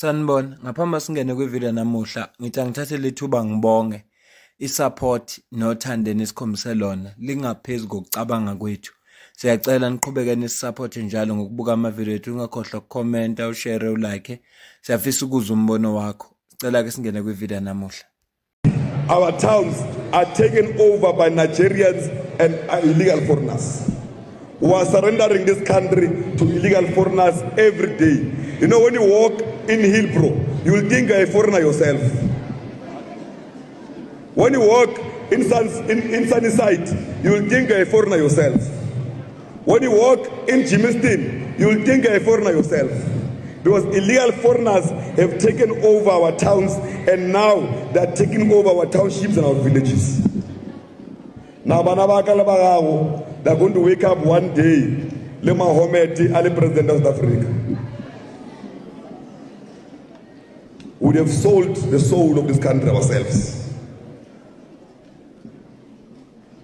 Sanibona, ngaphambi singene kwivideo namuhla, ngithi angithathe lethuba ngibonge i-support nothando enisikhombise lona lingaphezu kokucabanga kwethu. Siyacela niqhubeke nisisupport njalo ngokubuka amavidiyo ethu, ungakhohlwa ukukhomenta, ushare, ulike. Siyafisa ukuzwa umbono wakho. Sicela ke singene kwivideo namuhla. Our towns are taken over by Nigerians and illegal foreigners. We are surrendering this country to illegal foreigners every day. You know, when you walk in Hillbrow, you will think you're a foreigner yourself. When you walk in Sunnyside, you will think you're a foreigner yourself. When you walk in Germiston, you will think you're a foreigner yourself. Because illegal foreigners have taken over our towns and now they are taking over our townships and our villages. Now, bana ba ka le ba gago, they are going to wake up one day, le Mahomet a le president of South Africa. We would have sold the soul of this country ourselves.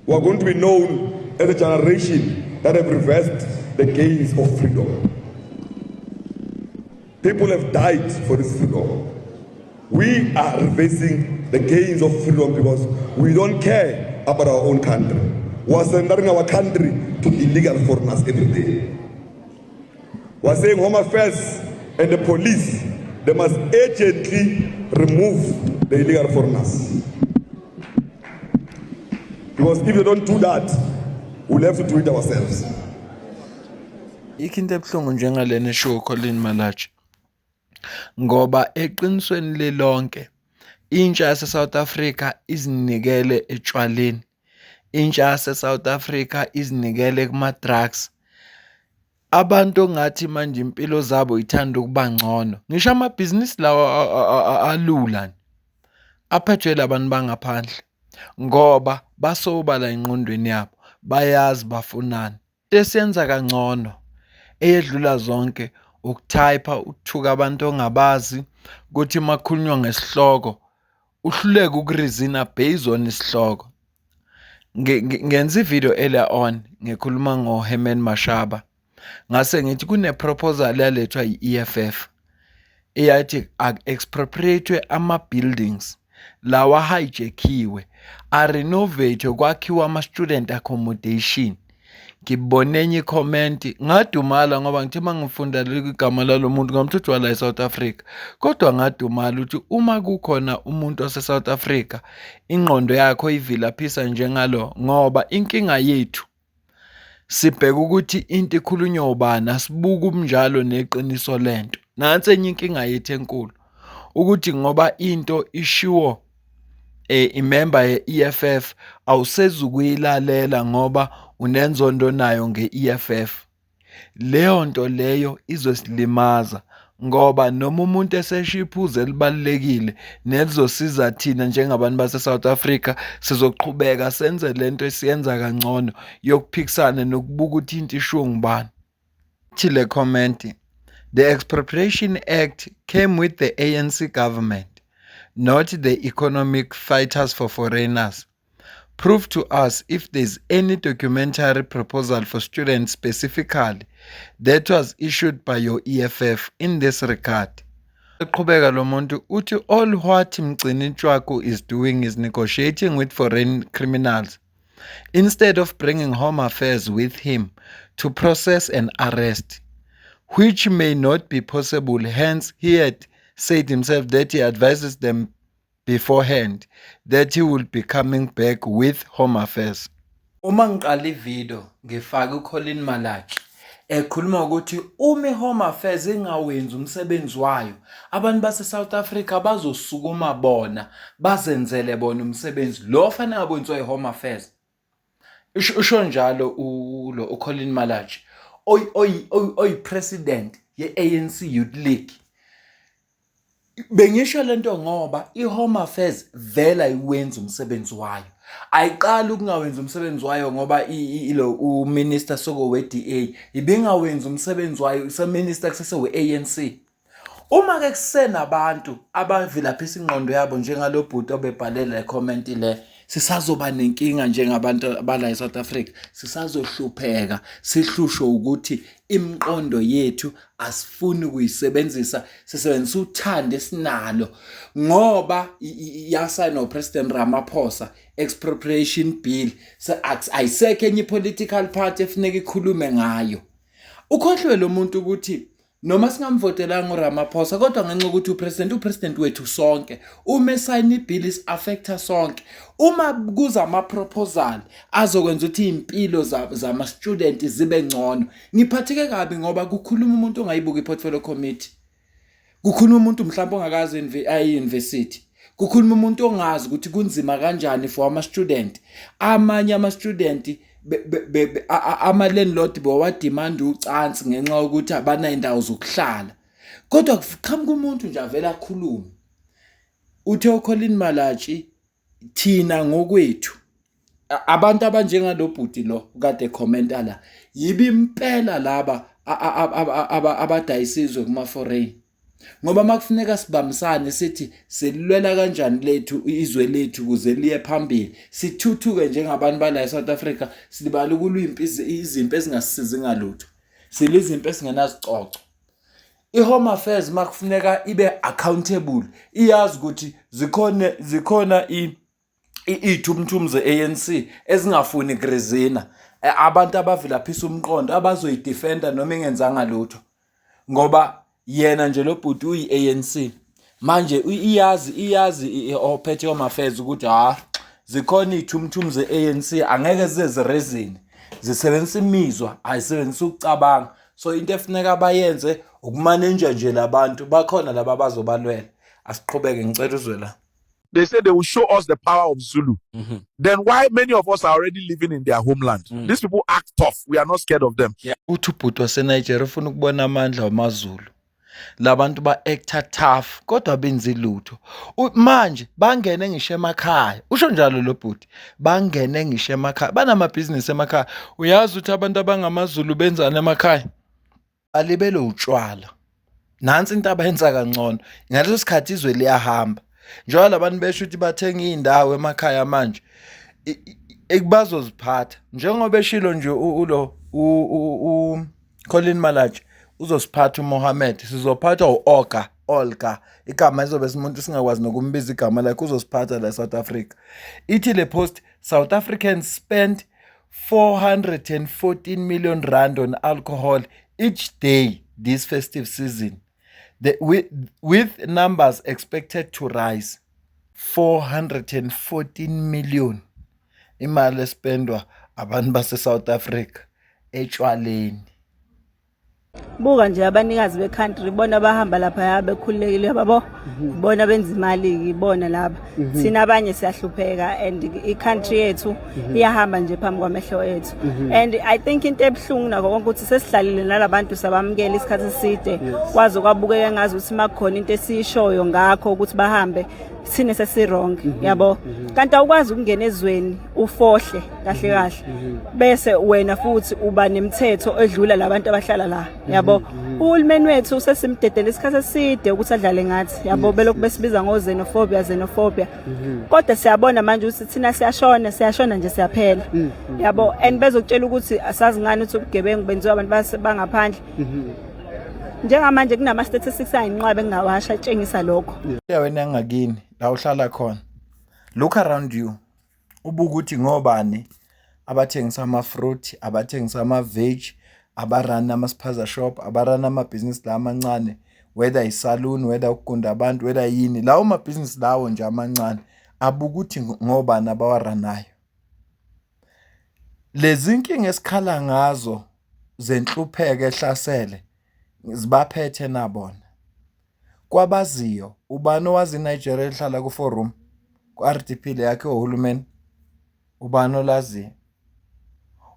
We are going to be known as a generation that have reversed the gains of freedom. People have died for this freedom. We are reversing the gains of freedom because we don't care about our own country. We are surrendering our country to illegal foreigners every day. We are saying Home Affairs and the police, they must urgently remove the illegal foreigners. Because if they don't do that, we'll have to do it ourselves. Ikho into ebuhlungu njengalena eshiwo uColleen Malatji ngoba eqinisweni lilonke intsha yase-South Africa izinikele etshwaleni, intsha yase-South Africa izinikele kuma-drugs. Abantu ongathi manje impilo zabo ithanda ukuba ngcono, ngisho amabhizinisi lawa alula aphethwe yila bantu bangaphandle ngoba basobala engqondweni yabo, bayazi bafunani. Into esiyenza kangcono eyedlula zonke ukuthayipha uthuke abantu ongabazi kuthi uma kukhulunywa ngesihloko uhluleke ukurizina based on isihloko. Ngenza ividiyo earlier on ngikhuluma ngo-Herman Mashaba ngase ngithi kune-proposal yalethwa i-E_F_F eyathi aku-expropriate-we ama-buildings lawa a-hijack-iwe a-renovate-we kwakhiwe ama-student accommodation. Ngibone enye i-comment ngadumala ngoba ngithe uma ngifunda igama lalo muntu ngamthuthi wala e-South Africa kodwa ngadumala ukuthi uma kukhona umuntu wase-South Africa ingqondo yakho ivilaphisa njengalo ngoba inkinga yethu sibheka ukuthi into ikhulunywa ubani asibuki ubunjalo neqiniso lento. Nansi enye inkinga yethu enkulu ukuthi ngoba into ishiwo imember ye-E_F_F awusezukuyilalela ngoba unenzondo nayo nge-E_F_F. Leyo nto leyo izosilimaza ngoba noma umuntu esesho iphuzu elibalulekile nelizosiza thina njengabantu base-South Africa sizoqhubeka senze lento esiyenza kangcono yokuphikisana nokubuka ukuthi into ishiwo ngubani. Ithi le comment, the Expropriation Act came with the ANC government, not the economic fighters for foreigners. Prove to us if there's any documentary proposal for students specifically that was issued by your EFF in this regard. Eqhubeka lo muntu uthi all what Mgcini Tshwaku is doing is negotiating with foreign criminals instead of bringing Home Affairs with him to process an arrest, which may not be possible. Hence, he had said himself that he advises them beforehand that he will be coming back with Home Affairs. Uma ngiqala ividiyo ngifake uColleen Malatji ekhuluma ukuthi uma i-Home Affairs ingawenzi umsebenzi wayo, abantu base-South Africa bazosukuma bona bazenzele bona umsebenzi lo ofanele ngabe wenziwa i-Home Affairs. Usho njalo ulo uColleen Malatji oyi-president ye-ANC Youth League. Bengisho lento ngoba i-Home Affairs vele ayiwenzi umsebenzi wayo. Ayiqali ukungawenzi umsebenzi wayo ngoba ilo uminister soko we-DA ibingawenzi umsebenzi wayo iseminister kusese we-ANC. Uma ke kusenabantu abavilaphisa ingqondo yabo njengalo bhuti obebhalela le comment le. Sisazoba nenkinga njengabantu abala eSouth Africa, sisazohlupheka, sihlushwe ukuthi imiqondo yethu asifuni ukuyisebenzisa, sisebenzisa uthando esinalo ngoba yasayinwa uPresident Ramaphosa expropriation bill, ayisekho enye political party efuneka ikhulume ngayo. Ukhohlwe lo muntu ukuthi noma singamvotelanga uRamaphosa, kodwa ngenxa yokuthi upresident wethu sonke, uma esayina ibill is affecta sonke. Uma kuza ama-proposal azokwenza ukuthi iy'mpilo zama-student zibe ngcono, ngiphatheke kabi ngoba kukhuluma umuntu ongayibuka i-portfolio committee, kukhuluma umuntu mhlawumbe ongakazi ayi-university, kukhuluma umuntu ongazi ukuthi kunzima kanjani for ama-student. Amanye ama-student ama-landlord bewadimanda ucansi ngenxa yokuthi abanayindawo zokuhlala, kodwa kuqhamuka umuntu nje avele akhulume. Uthe uColin Malatji, thina ngokwethu abantu abanjengalo bhuti lo kade commenta la, yibi impela laba abadayisa izwe kuma foreign, ngoba makufuneka sibambisane sithi silwela kanjani lethu izwe lethu ukuze liye phambili, sithuthuke njengabantu bala eSouth Africa. Silibala ukulwa impi, izimpi ezingasisizi ngalutho, silwa izimpi esingenazicoco. I-Home Affairs makufuneka ibe accountable, iyazi ukuthi zikhona iy'thumthumu ze-ANC ezingafuni kurezina, abantu abavilaphisa umqondo abazoyidefenda noma ingenzanga lutho, ngoba yena nje lo bhuti uyi-ANC. Manje iyazi ophethe Home Affairs ukuthi ha, zikhona iy'thumthumu ze-ANC, angeke zize zirezine, zisebenzisa imizwa, ayisebenzisa ukucabanga. So into efuneka bayenze ukumanenja nje labantu bakhona laba abazobalwela. Asiqhubeke, ngicela uzwe la. They say they will show us the power of Zulu. Then why many of us are already living in their homeland? These people act tough. We are not scared of them. Uthi ubhuti waseNigeria ufuna ukubona amandla wamaZulu. Labantu ba-acta tough kodwa benzi lutho. Manje bangene ngisho emakhaya. Usho njalo lo bhuti. Bangene ngisho emakhaya. Banamabhizinisi emakhaya. Uyazi ukuthi abantu abangamaZulu benzani emakhaya? Balibele utshwala. Nansi into abayenza kangcono. Ngaleso sikhathi izwe liyahamba. Njengoba labantu besho ukuthi bathenga iy'ndawo emakhaya manje, bazoziphatha. Njengoba eshilo nje ulo Colin Malatji, uzosiphatha uMohammed, sizophathwa u-Olga, Olga, igama ezobe simuntu singakwazi nokumbiza igama lakhe, uzosiphatha la eSouth Africa. Ithi le post, South Africans spent 414 million rand on alcohol each day this festive season, with numbers expected to rise. 414 million imali espendwa abantu base South Africa etshwaleni. Buka nje abanikazi be-country, bona bahamba laphaya bekhululekile, babo bona benza imali, bona laba. Thina abanye siyahlupheka and i-country yethu iyahamba nje phambi kwamehlo ethu. And I think into ebuhlungu nako konke ukuthi sesihlalile nalabantu, sabamukela isikhathi eside, kwaze kwabukeka ngazi ukuthi makukhona into esiyishoyo ngakho ukuthi bahambe, thina sesi-wrong, yabo. Kanti awukwazi ukungena ezweni ufohle kahle kahle bese wena futhi uba nemithetho edlula labantu abahlala la, yabo. Uhulumeni wethu sesimdedele isikhathi eside ukuthi adlale ngathi, yabo, belokhu besibiza ngo-xenophobia, xenophobia, kodwa siyabona manje ukuthi thina siyashona, siyashona nje, siyaphela, yabo. And bezokutshela ukuthi asazi ngani ukuthi ubugebengu benziwa abantu bangaphandle. Njengamanje kunama-statistics ayinqwabe engingawasho atshengisa lokho. Endaweni yangakini la uhlala khona, look around you, ubuke ukuthi ngobani abathengisa ama-fruit, abathengisa ama-veg, abarana ama-spaza shop, abarana amabhizinisi la amancane, whether i-salon, whether ukugunda abantu, whether yini, lawo mabhizinisi lawo nje amancane, abuke ukuthi ngobani abawaranayo. Lezi nkinga esikhala ngazo zenhlupheko ehlasele zibaphethe nabona. Kwabaziyo, ubani owazi iNigeria elihlala ku-four room ku-RDP le yakhiwe uhulumeni? Ubani olaziyo?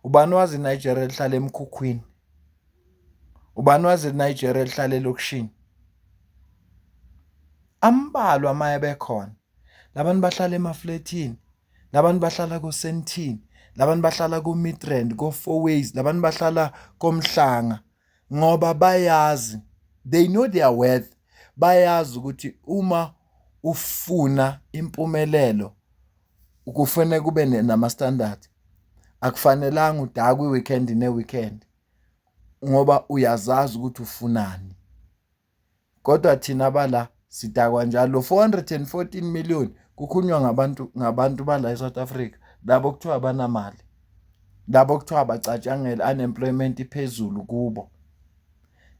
Ubani owazi iNigeria elihlala emkhukhwini? Ubani owazi iNigeria elihlala elokishini? Ambalwa amaye bekhona. Labantu bahlala emaflethini, labantu bahlala koSandton, labantu bahlala ko-Midrand, ko-Fourways, labantu bahlala koMhlanga, ngoba bayazi, they know their worth. Bayazi ukuthi uma ufuna impumelelo Kufanele kube nama-standard. Akufanelanga udakwe i-weekend ne-weekend ngoba uyazazi ukuthi ufunani. Kodwa thina bala sidakwa njalo 414 million kukhulunywa ngabantu ngabantu bala eSouth Africa labo kuthiwa abanamali labo kuthiwa abacatshangela unemployment iphezulu kubo.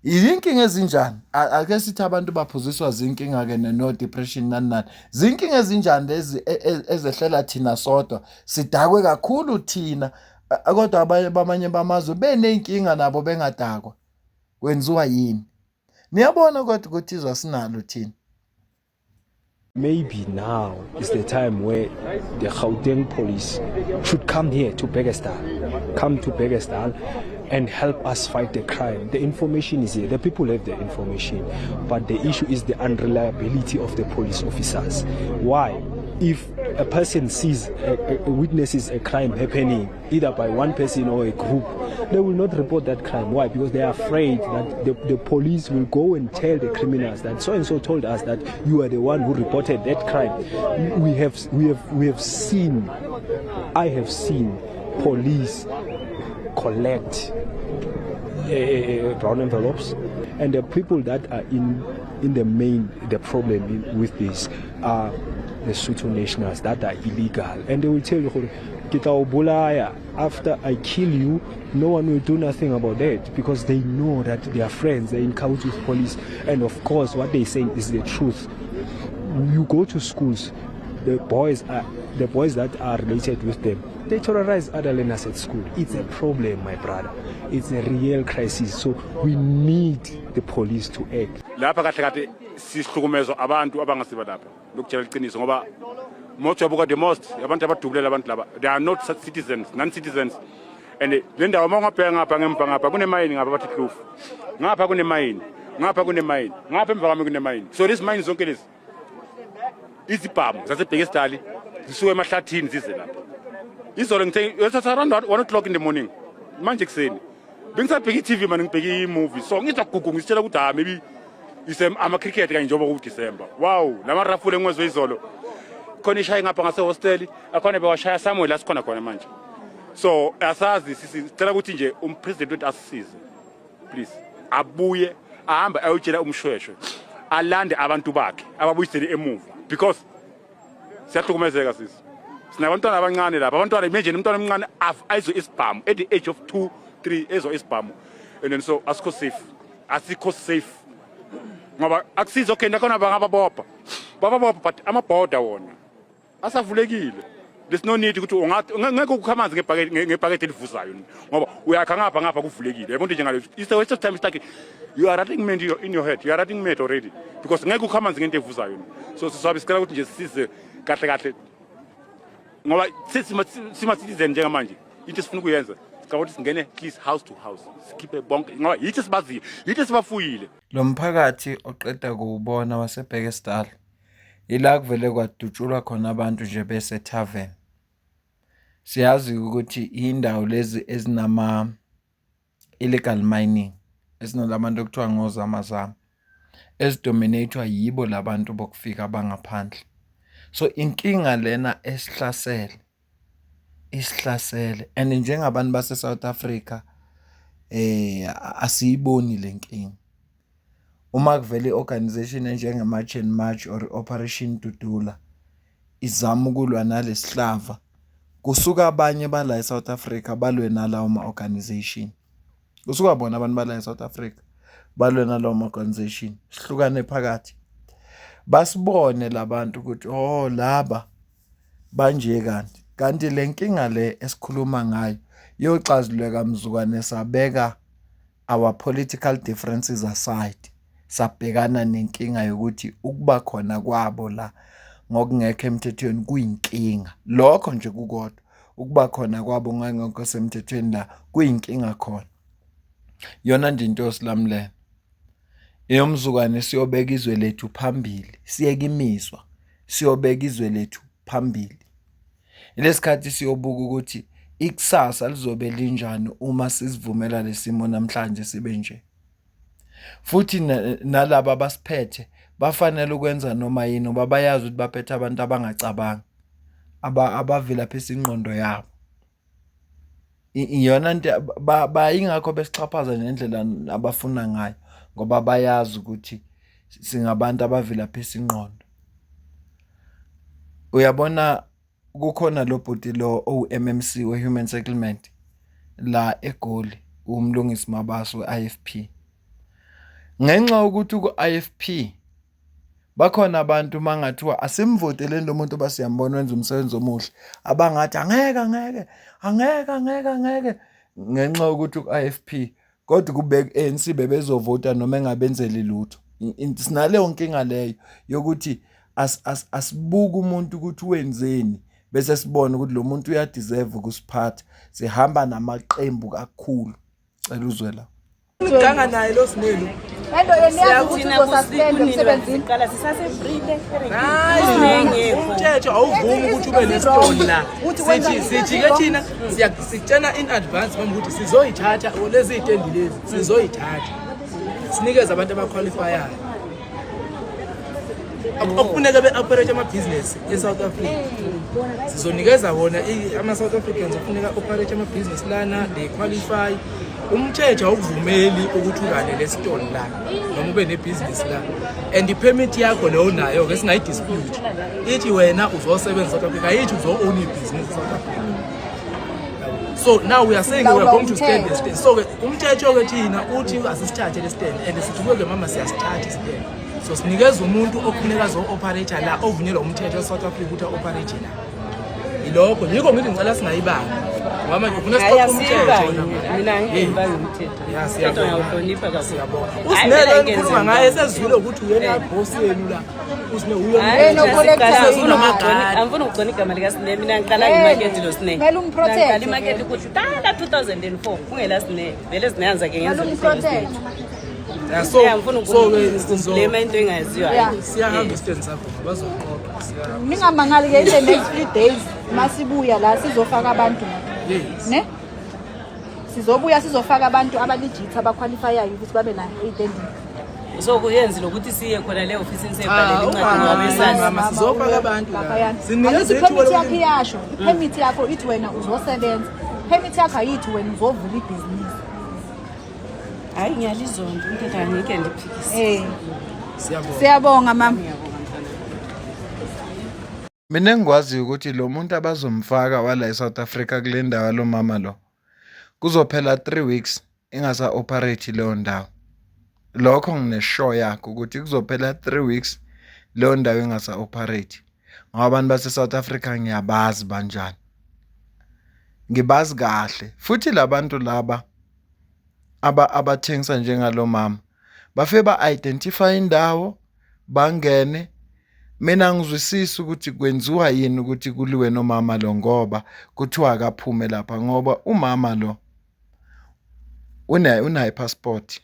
Izinkinga ezinjani? Ake sithi abantu baphuziswa zinkinga-ke no-depression nani nani. Zinkinga ezinjani lezi e, e, ezehlela thina sodwa? Sidakwe kakhulu thina kodwa abanye bamanye bamazwe beney'nkinga nabo bengadakwa. Kwenziwa yini? Niyabona kodwa ukuthi izwe asinalo thina. Maybe now is the time where the Gauteng police should come here to Bekkersdal, come to Bekkersdal and help us fight the crime. The information is here. The people have the information. But the issue is the unreliability of the police officers. Why? If a person sees, a, a, witnesses a crime happening, either by one person or a group, they will not report that crime. Why? Because they are afraid that the, the police will go and tell the criminals that so and so told us that you are the one who reported that crime. We have, we have, we have seen, I have seen police collect brown envelopes, and the people that are in in the main the problem in, with this are the Sotho nationals that are illegal, and they will tell you, "Ke tla o bolaya. After I kill you, no one will do nothing about that," because they know that they are friends, they're in cahoots with police, and of course what they're saying is the truth. You go to schools, the boys are the boys that are related with them, they terrorize other learners at school. It's a problem, my brother. It's a real crisis. So we need the police to act. Lapha kahle kahle sihlukumezwa abantu abangasiba lapha lokutshela iqiniso ngoba most yabuka the most abantu abadubulela abantu laba, they are not citizens, non citizens. And le ndawo uma ungabheka ngapha ngemva ngapha kunemayini ngapha bathi kloof ngapha kunemayini ngapha kunemayini ngapha emva kwami kunemayini. So lezi mayini zonke lezi izibhamu zaseBhekesdali zisuka emahlathini zize lapha. Izolo ngithe it's around 1 o'clock in the morning manje kuseni bengisabheka i-TV mani ngibheke i-movie so ngizwa gugu ngisitshela ukuthi ha maybe ama-cricket kanye njengoba kuDisemba. Wow, lamarafule engiwezwe izolo khona ishaye ngapha ngasehosteli akhona bewashaya somewhere la sikhona khona manje. So asazi, sicela ukuthi nje umpresident wethu asisize please, abuye ahambe ayotshela uMoshoeshoe alande abantu bakhe ababuyisele emuva because siyahlukumezeka sisi. Sinabantwana abancane lapha, abantwana, imagine umntwana omncane ayizwe isibhamu at the age of 2 3 ezwa isibhamu. And then so asikho safe, asikho safe ngoba akusizi. Okay, nakhona bangababopha bababopha but amabhoda wona asavulekile. There's no need ukuthi ungathi ngeke ukukha amanzi ngebhakede ngebhakede elivuzayo ngoba uyakha ngapha ngapha kuvulekile yabo. Into njengaleyo, it's a waste of time. It's like you are running mad in your head, you are running mad already because ngeke ukha amanzi ngento evuzayo. So sisabe sicela ukuthi nje size kahle kahle ngoba sima citizen njengamanje into esifuna ukuyenza sicabanga ukuthi singene at least house to house sikhiphe bonke ngoba yithi sibaziyo yithi sibafuyile. Lo mphakathi oqeda kuwubona waseBhekesdal ila kuvele kwadutshulwa khona abantu nje bese-tavern. Siyazi ukuthi indawo lezi ezinama illegal mining ezinalabantu okuthiwa ngozamazama ezidominate-wa yibo labantu bokufika bangaphandle. So inkinga lena esihlasele isihlasele and njengabantu base-South Africa asiyiboni le nkinga. Uma kuvela i-organisation enjenge-March and March or i-Operation Dudula izama ukulwa nalesihlava, kusuka abanye bala e-South Africa balwe nalawo ma-organisation. Kusuka bona abantu bala e-South Africa balwe nalawo ma-organisation, sihlukane phakathi. Basibone labantu ukuthi oh laba banje kanti, kanti le nkinga le esikhuluma ngayo yoxazululeka mzukwane sabeka our political differences aside sabhekana nenkinga yokuthi ukuba khona kwabo la ngokungekho emthethweni kuyinkinga. Lokho nje kukodwa ukuba khona kwabo ngangekho semthethweni la kuyinkinga khona. Yona nje into yosilamulela eyomzukwane siyobeka izwe lethu phambili, siyeke imizwa, siyobeka izwe lethu phambili. Ilesikhathi siyobuka ukuthi ikusasa lizobe linjani uma sizivumela lesimo namhlanje sibe nje. Futhi nalaba abasiphethe bafanele ukwenza noma yini ngoba bayazi ukuthi baphethe abantu abangacabangi. abavilaphisa ingqondo yabo. Iyona nto yingakho besixhaphaza ngendlela abafuna ngayo ngoba bayazi ukuthi singabantu abavilaphisa ingqondo. Uyabona kukhona lo bhuti lo owu-M_M_C we-Human Settlement la eGoli, uMlungisi Mabaso we-I_F_P. Ngenxa yokuthi uku-I_F_P bakhona abantu uma ngathiwa asimvoteleni lo muntu basiyambona wenza umsebenzi omuhle abangathi angeke angeke angeke angeke angeke ngenxa yokuthi u-I_F_P kodwa kube ku-ANC bebezovota noma engabenzeli lutho. Sinaleyo nkinga leyo yokuthi asibuke umuntu ukuthi wenzeni bese sibona ukuthi lo muntu uyadeserve ukusiphatha. Sihamba namaqembu kakhulu. Cela uzwe la. Ngiganga naye lo Sinelo. Endo yena uyazi ukuthi uzosuspend emsebenzini. Qala sisase-free Hayi, umthetho awuvumi ukuthi ube nesitoli la. Sithi sithi ke thina siyakutshena in advance mama ukuthi sizoyithatha lezi zitendi lezi sizoyithatha. Sinikeze abantu abaqualifyayo. Okufuneka be-operate amabhizinisi e-South Africa. Sizonikeza wona ama-South Africans okufuneka operate amabhizinisi lana they qualify. Umthetho awukuvumeli ukuthi urane lesitolo la noma ube nebhizinisi la and ipermit yakho leyo onayo-ke singayidispute ithi wena uzosebenza South Africa ayithi uzo-own ibhizinisi South Africa. So now we are saying we are going to stand the stand. So ke umthetho-ke thina uthi asisithathe le stand and sithi kuke mama siyasithatha istand. So sinikeza umuntu okufuneka azo-operate la ovunyelwa umthetho e-South Africa ukuthi a-operate la. Yilokho yikho ngithi ngicela singayibanga ngoba manje ufuna Hayi siqoqe umthetho asiyibangi. Mina angeke umthetho. Ya, Umthetho siyabonga. ngiyawuhlonipha kakhulu. Siyabonga. Hayi, Usinelo phela enikhuluma ingenze ngaye njalo. sezwile ukuthi uyena boss yenu la. Usine Hayi, uyena no mina collector. siqala, Usunamagadi. angifuni ukugcona igama likaSine. Mina ngiqala Eh, ngimakethe lo Sine. kumele umprotect. Ngiqala imakethe kudala 2004 kungela Sine. Vele Sine yanza ke ngenza Kumele umprotect. Ya, so Angifuni so ke sizo ukublame into engaziwa. Yeah. siyahamba istand sakho bazoqoqa siyahamba. Ningamangali ke in the next few days masibuya la sizofaka abantu. Yes. Ne? Sizobuya sizofaka abantu abalegit abaqualifyayo ukuthi babe la ey'tendini. So kuyenzile ukuthi siye khona le ofisini siyebhalela Ah, incwadi ngoba ungahambi, besazi. mama, sizofaka abantu la. Laphayana. Sinikeza Angithi ithuba ipermit yakho lokuthi- iyasho. Ipermit yakho ithi wena uzosebenza. Ipermit yakho ayithi wena uzovula ibhizinisi. Hayi ngiyalizonda umthetho angeke ndiphikise. Eh. Siyabonga. Siyabonga mama. Mina engikwaziyo ukuthi lo muntu abazomfaka wala e-South Africa kule ndawo yalo mama lo kuzophela 3 weeks ingasa-operate leyo ndawo. Lokho ngine-sure yakho ukuthi kuzophela 3 weeks leyo ndawo ingasa-operate ngoba abantu base-South Africa ngiyabazi banjani. Ngibazi kahle futhi labantu laba abathengisa njengalo mama bafike ba-identify indawo bangene. Mina angizwisisi ukuthi kwenziwa yini ukuthi kuliwe nomama lo ngoba kuthiwa akaphume lapha ngoba umama lo unayo unayo i-passport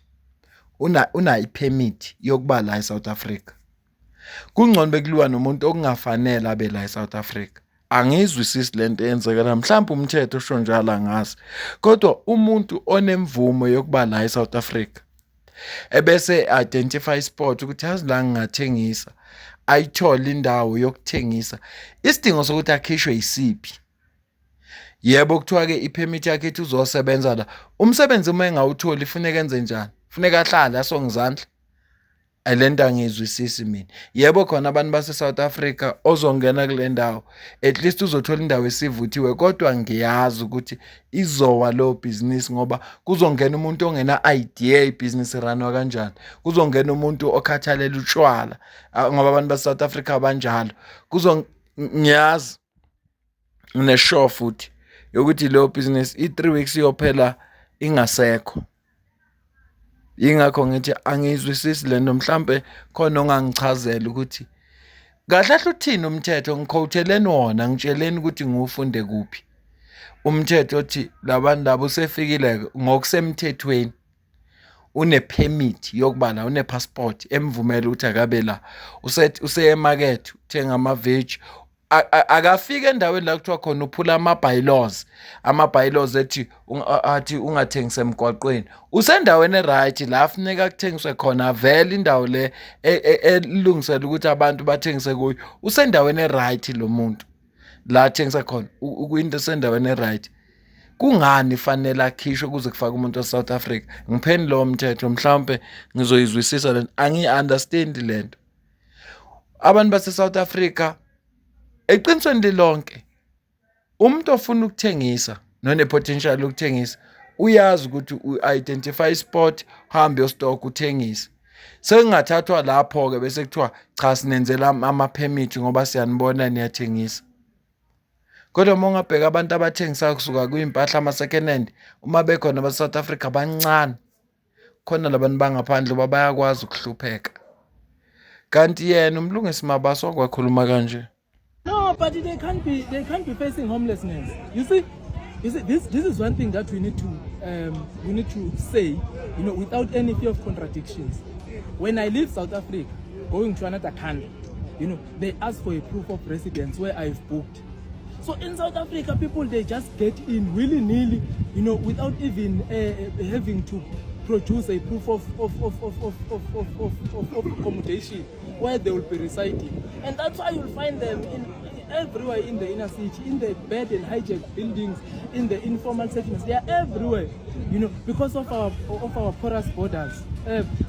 unayo i-permit yokuba la e-South Africa. Kungcono bekuliwa nomuntu okungafanele abe la e-South Africa. Angiyizwisisi lento eyenzeka la, mhlawumbe umthetho usho njalo angazi. Kodwa umuntu onemvumo yokuba la e-South Africa ebese identify spot ukuthi yazi la ngingathengisa, ayithole indawo yokuthengisa. Isidingo sokuthi akhishwe yisiphi? Yebo kuthiwa-ke iphemithi yakhe ithi uzosebenza la. Umsebenzi uma engawutholi funeka enze njani? Funeka ahlale asonge izandla? Le nto angiyizwisisi mina. Yebo khona abantu base-South Africa ozongena kule ndawo at least uzothola indawo esivuthiwe kodwa ngiyazi ukuthi izowa leyo bhizinisi ngoba kuzongena umuntu ongena idea ibhizinisi iranwa kanjani. Kuzongena umuntu okhathalela utshwala ngoba abantu base-South Africa banjalo. Ngiyazi ngine-sure futhi yokuthi leyo bhizinisi i-3 weeks iyophela ingasekho. Yingakho ngithi angiyizwisisi le nto mhlampe khona ongangichazela ukuthi kahle kahle uthini umthetho, ngikhowutheleni wona, ngitsheleni ukuthi ngiwufunde kuphi. Umthetho othi labantu laba usefikile ngokusemthethweni une-permit yokuba la, une-passport emvumela ukuthi akabe la. Useye emakethe uthenga ama-veg, akafike endaweni la kuthiwa khona uphula ama-bylaws, ama-bylaws ethi athi ungathengisi emgwaqweni. Usendaweni e-right la funeka kuthengiswe khona vele indawo le elungiselwe ukuthi abantu bathengise kuyo. Usendaweni e-right lo muntu. La athengisa khona kwinto sendaweni e-right. Kungani fanele akhishwe kuze kufake umuntu wase-South Africa? Ngipheni lowo mthetho mhlawumpe ngizoyizwisisa lento. Angiyi-understand lento. Abantu base-South Africa eqinisweni lilonke umuntu ofuna ukuthengisa none-potential yokuthengisa uyazi ukuthi u-identify ispot uhambe uyostock uthengise. Sekungathathwa lapho-ke bese kuthiwa cha sinenzela ama-permit ngoba siyanibona niyathengisa. Kodwa uma ungabheka abantu abathengisayo kusuka kwimpahla ama-second hand uma bekhona base-South Africa bancane. Khona labantu bangaphandle uba bayakwazi ukuhlupheka. Kanti yena uMlungisi Mabaso wakwakhuluma kanje. No, but they can't be facing homelessness. You see, this is one thing that we need to say without any fear of contradictions. When I leave South Africa, going to another country, they ask for a proof of residence where I've booked. So in South Africa, people, they just get in willy nilly, without even having to produce a proof of accommodation where they will be residing. And that's why you'll find them in everywhere in the inner city, in the bed and hijacked buildings, in the informal settlements. They are everywhere, because of our porous borders.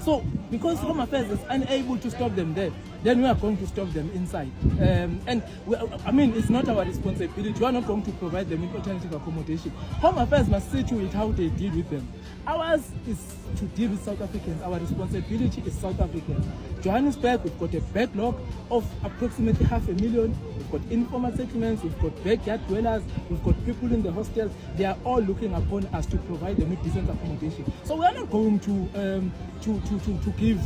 So because Home Affairs is unable to stop them there, then we are going to stop them inside. And I mean, it's not our responsibility. We are not going to provide them with alternative accommodation. Home Affairs must see to it how they deal with them. Ours is to deal with South Africans. Our responsibility is South Africans. Johannesburg, we've got a backlog of approximately half a million. We've got informal settlements, we've got backyard dwellers, we've got people in the hostels. They are all looking upon us to provide them with decent accommodation. So we are not going to give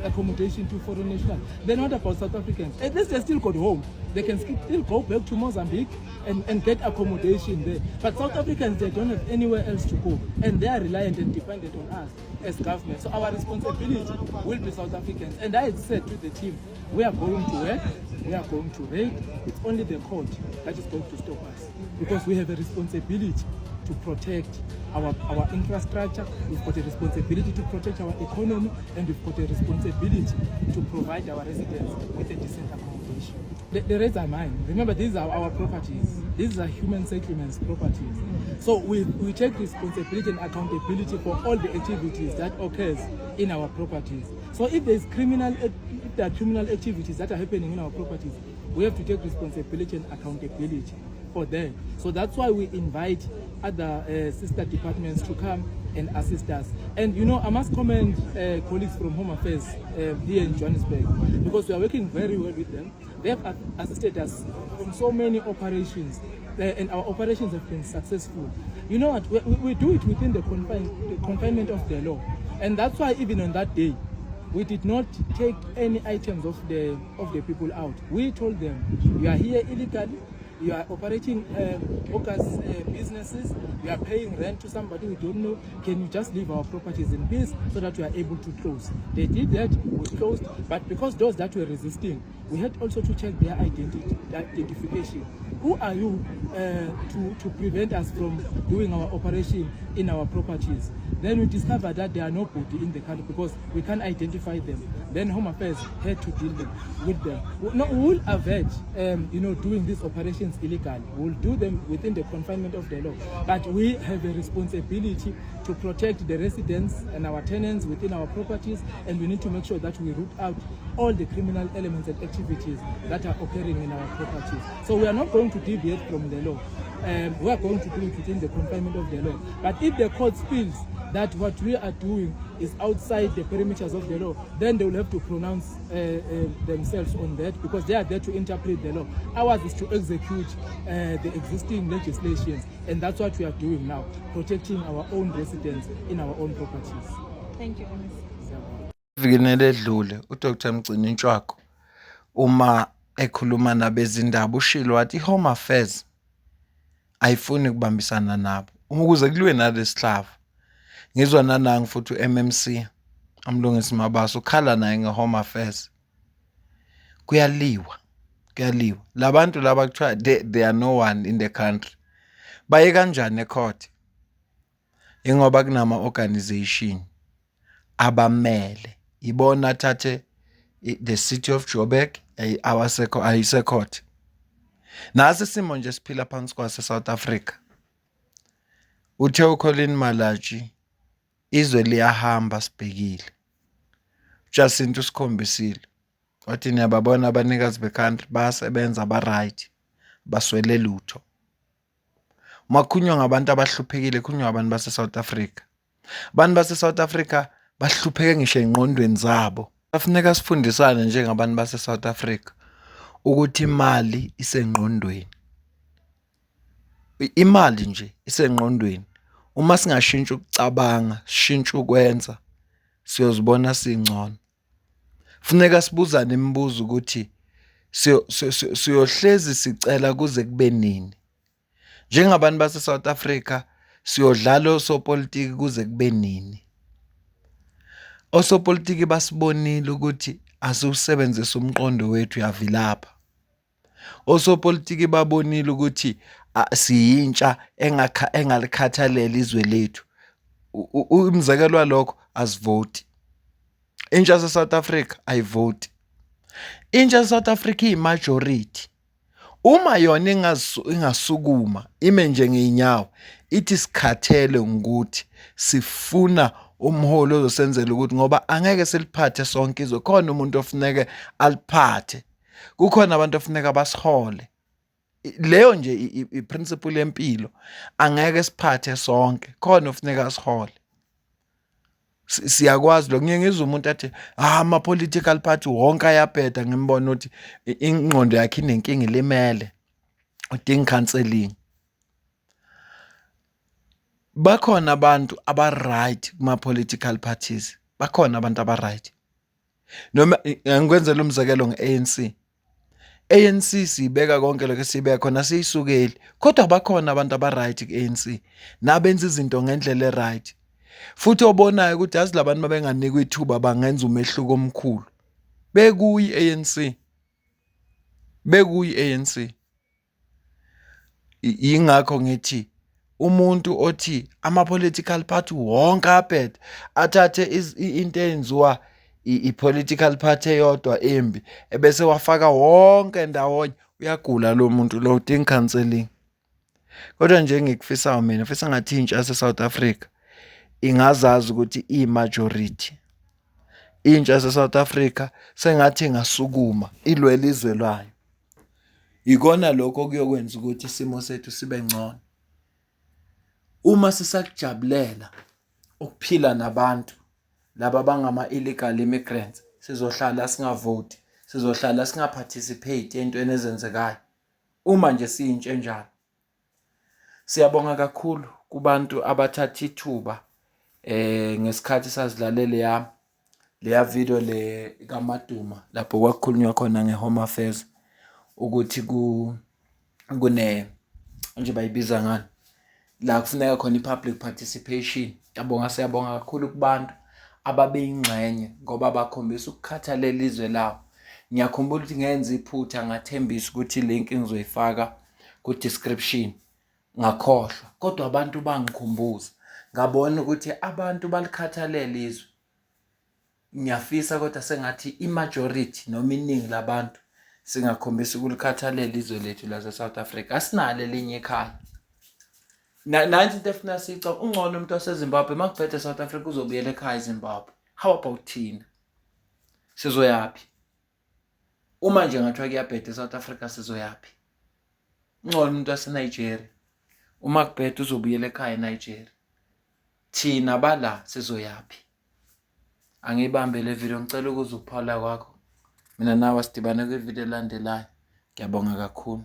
accommodation to foreign nationals. They're not about South Africans. At least they still got home. They can still go back to Mozambique and get accommodation there. But South Africans, they don't have anywhere else to go. And they are reliant and dependent on us as government. So our responsibility will be South Africans. And I had said to the team, we are going to work, we are going to raid. It's only the court that is going to stop us because we have a responsibility to protect our infrastructure, we've got a responsibility to protect our economy, and we've got a responsibility to provide our residents with a decent accommodation. The rates are mine. Remember, these are our properties. These are human settlements properties. So we take responsibility and accountability for all the activities that occurs in our properties. So if there are criminal activities that are happening in our properties, we have to take responsibility and accountability for them. So that's why we invite other sister departments to come and assist us. And I must commend colleagues from Home Affairs here in Johannesburg because we are working very well with them. They have assisted us on so many operations, and our operations have been successful. You know what? We do it within the confinement of the law, and that's why even on that day, we did not take any items of the people out. We told them, "You are here illegally. You are operating bogus businesses. You are paying rent to somebody we don't know. Can you just leave our properties in peace so that we are able to close?" They did that. We closed, but because those that were resisting, we had also to check their identity, their identification. Who are you to prevent us from doing our operation in our properties? Then we discovered that there are nobody in the country because we can't identify them. Then Home Affairs had to deal with them. No, we will avert, doing these operations illegally. We will do them within the confinement of the law. But we have a responsibility to protect the residents and our tenants within our properties, and we need to make sure that we root out all the criminal elements and activities that are occurring in our properties. So we are not going to deviate from the law. We are going to do it within the confinement of the law. But if the court feels that what we are doing is outside the perimeters of the law, then they will have to pronounce themselves on that because they are there to interpret the law. Ours is to execute the existing legislations, and that's what we are doing now, protecting our own residents in our own properties. Thank you, Ms. Evikini eledlule uDr Mgcini Ntshwako uma ekhuluma nabezindaba ushilo wathi i-Home Affairs ayifuni ukubambisana nabo ukuze kuliwe nalesihlava. Ngizwa nanangu futhi u-MMC uMlungisi Mabaso ukhala naye nge-Home Affairs. Kuyaliwa, kuyaliwa. Labantu laba kuthiwa they are no one in the country. Baye kanjani ecourt? Ingoba kunama organization abamele ibona athathe the City of Joburg awasekho ayisecourt. Nasi isimo nje esiphila phansi kwaso eSouth Africa. Uthe uColleen Malatji izwe liyahamba sibhekile. UJacinta usikhombisile wathi niyababona abanikazi be-country bayasebenza ba-right baswele lutho. Uma kukhulunywa ngabantu abahluphekile kukhulunywa ngabantu base-South Africa. Abantu base-South Africa bahlupheke ngisho ey'ngqondweni zabo. Kufuneka sifundisane njengabantu base-South Africa ukuthi imali isengqondweni. Imali nje isengqondweni. Uma singashintsha ukucabanga, sishintshe ukwenza, siyozibona singcono. Funeka sibuzane imibuzo ukuthi siyohlezi sicela kuze kube nini? Njengabantu base-South Africa siyodlala osopolitiki kuze kube nini? Osopolitiki basibonile ukuthi asiwusebenzise umqondo wethu uyavilapha. Osopolitiki babonile ukuthi siyintsha engalikhathalele izwe lethu. Umzekelo walokho asivoti. Intsha yase-South Africa ayivoti. Intsha yase-South Africa iyi-majority. Uma yona ingasukuma ime nje ngey'nyawo ithi sikhathele ngukuthi sifuna umholi ozosenzela ukuthi ngoba angeke siliphathe sonke izwe khona umuntu ofuneke aliphathe kukhona abantu ofuneka basihole leyo nje i-principle yempilo angeke siphathe sonke khona ofuneka asihole siyakwazi lokho ngiye ngizwe umuntu athi ah ama-political party wonke ayabheda ngimbona ukuthi ingqondo yakhe inenkinga ilimele udinga counseling bakhona abantu aba-right kuma-political parties bakhona abantu aba-right noma ngikwenzela umzekelo nge-ANC ANC sibeka konke lokho esibeka khona siyisukeli kodwa bakhona abantu aba-right ku-ANC nabenza izinto ngendlela e-right futhi obonayo ukuthi yazi labantu babenganikwa ithuba bangenza umehluko omkhulu bekuyi ANC bekuyi ANC Yingakho ngithi umuntu othi ama-political party wonke abheda athathe into eyenziwa i-political party eyodwa embi ebese wafaka wonke ndawonye uyagula lo muntu lo udinga counselling. Kodwa nje engikufisayo mina ngifisa ngathi intsha yase-South Africa ingazazi ukuthi iyi-majority. Intsha yase-South Africa sengathi ingasukuma ilwele izwe layo. Ikona lokho okuyokwenza ukuthi isimo sethu sibe ngcono. Uma sisakujabulela ukuphila nabantu laba abangama-illegal immigrants sizohlala singavoti, sizohlala singa-participate ey'ntweni ezenzekayo uma nje siyintsha enjalo. Siyabonga kakhulu kubantu abathatha ithuba ngesikhathi sazidlalela leya leya video le kaMaduma lapho kwakukhulunywa khona nge-Home Affairs ukuthi kune nje bayibiza ngani la kufuneka khona i-public participation. Ngiyabonga siyabonga kakhulu kubantu ababeyingxenye ngoba bakhombisa ukukhathalela izwe labo. Ngiyakhumbula ukuthi ngenza iphutha ngathembisa ukuthi i-link ngizoyifaka ku-description ngakhohlwa kodwa abantu bangikhumbuza ngabona ukuthi abantu balikhathalele izwe ngiyafisa kodwa sengathi i-majority noma iningi labantu singakhombisa ukulikhathalela izwe lethu lase-South Africa asinalo elinye ikhaya nansi into efuna sica ungcono umuntu waseZimbabwe uma kubhede e-South Africa uzobuyela ekhaya eZimbabwe how about thina sizoyaphi Uma nje ngathiwa kuyabheda eSouth Africa sizoyaphi? Ngcono umuntu waseNigeria. Uma kubheda uzobuyela ekhaya eNigeria. Thina bala sizoyaphi? Angiyibambe le video ngicela ukuza ukuphawula kwakho. Mina nawe sidibane kwivideo elandelayo. Ngiyabonga kakhulu.